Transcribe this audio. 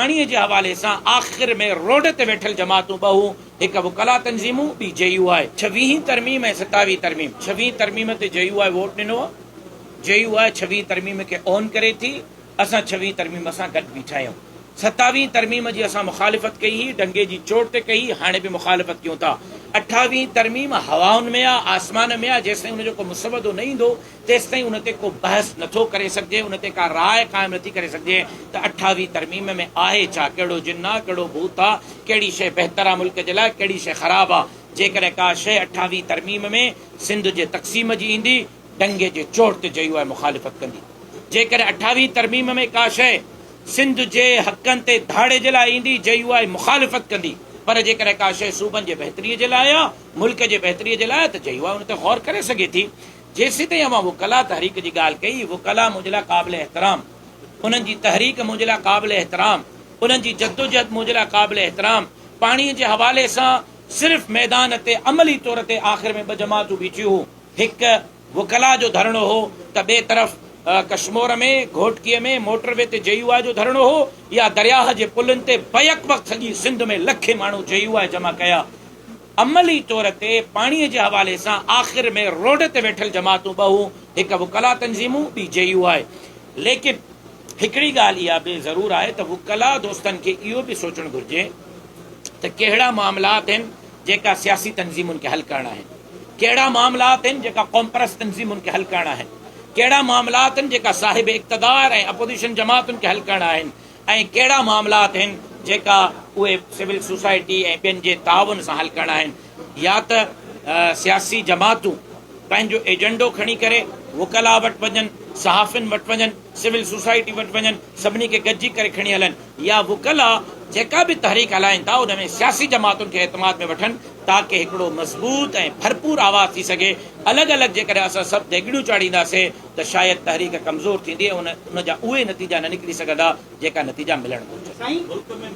پاڻي جي حوالي سان آخر ۾ روڊ تي ويٺل جماعتون ٻه هون، هڪ وڪلا تنظيمون، ٻي جي يو آء. ڇويهين ترميم ۽ ستاويهين ترميم، ڇويهين ترميم تي جي يو آء ووٽ ڏنو، جي يو آء ڇويهين ترميم کي اون ڪري ٿي، اسان ڇويهين ترميم سان گڏ بيٺا آهيون. ستاويهين ترميم جي اسان مخالفت ڪئي هئي، ڊنگي جي چوٽ تي ڪئي هئي، هاڻي به مخالفت ڪيون ٿا. اٺاويهين ترميم هوائن ۾ آ، آسمان ۾ آ، جيستائين ان جو ڪو مسودو نه ايندو، تيستائين ان تي ڪو بحث نه ٿو ڪري سگهجي، ان تي ڪا راء قائم نه ٿي ڪري سگهجي ته اٺاويهين ترميم ۾ آهي ڇا، ڪهڙو جن آ، ڪهڙو ڀوت آ، ڪهڙي شيء بهتر آ ملڪ جي لاء، ڪهڙي شيء خراب آ. جيڪڏهن ڪا شيء اٺاويهين ترميم ۾ سنڌ جي تقسيم جي ايندي، ڊنگي جي چوٽ تي جي يو آء مخالفت ڪندي. جيڪڏهن اٺاويهين ترميم ۾ ڪا شيء سنڌ جي حقن تي ڌاڙي جي لاء ايندي، جي يو آء مخالفت ڪندي. پر جيڪڏهن ڪا شيء صوبن جي بهتري جي لاء آ، ملڪ جي بهتري جي لاء آ ته جي يو آء ان تي غور ڪري سگهي ٿي. جيسيتائين اوهان وڪلاء تحريڪ جي ڳالهه ڪئي، وڪلاء منهنجي لاء قابل احترام، انهن جي تحريڪ منهنجي لاء قابل احترام، انهن جي جدوجهد منهنجي لاء قابل احترام، پاڻي جي حوالي سان صرف ميدان تي عملي طور تي آخر ۾ ٻه جماعتون بيٺيون هون، هڪ وڪلاء جو ڌرڻو هو ته ٻئي طرف ڪشمور ۾، گهوٽڪي ۾ موٽر وي تي جي يو آء جو ڌرڻو هو يا درياهه جي پلن تي بيڪ وقت سڄي سنڌ ۾ لکين ماڻهو جي يو آء جمع ڪيا. عملي طور تي پاڻي جي حوالي سان آخر ۾ روڊ تي ويٺل جماعتون ٻه هون، هڪ وڪلا تنظيمون، ٻي جي يو آء. ليڪن هڪڙي ڳالهه اها به ضرور آهي ته وڪلا دوستن کي اهو به سوچڻ گهرجي ته ڪهڙا معاملات آهن جيڪا سياسي تنظيمن کي حل ڪرڻا آهن، ڪهڙا معاملات آهن جيڪا قومپرست تنظيمن کي حل ڪرڻا آهن، ڪهڙا معاملات آهن جيڪا صاحب اقتدار ۽ اپوزيشن جماعتن کي حل ڪرڻا آهن. ۽ ڪهڙا معاملات آهن جيڪا اهي سول سوسائٽي ۽ ٻين جي تعاون سان حل ڪرڻا آهن يا ته سياسي جماعتون پنهنجو ايجنڊو کڻي ڪري وڪلاء وٽ وڃن، صحافين وٽ وڃن، سول سوسائٽي وٽ وڃن، سڀني کي گڏجي ڪري کڻي هلن يا وڪلاء جيڪا به تحريڪ هلائين ٿا ان ۾ سياسي جماعتن کي اعتماد ۾ وٺن تاڪه هڪڙو مضبوط ۽ ڀرپور آواز ٿي سگهي. الڳ الڳ جيڪڏهن اسان سڀ ديڳڙيون چاڙهينداسين ته شايد تحريڪ ڪمزور ٿيندي ۽ ان جا اهي نتيجا نه نڪري سگهندا جيڪا نتيجا ملڻ گهرجن.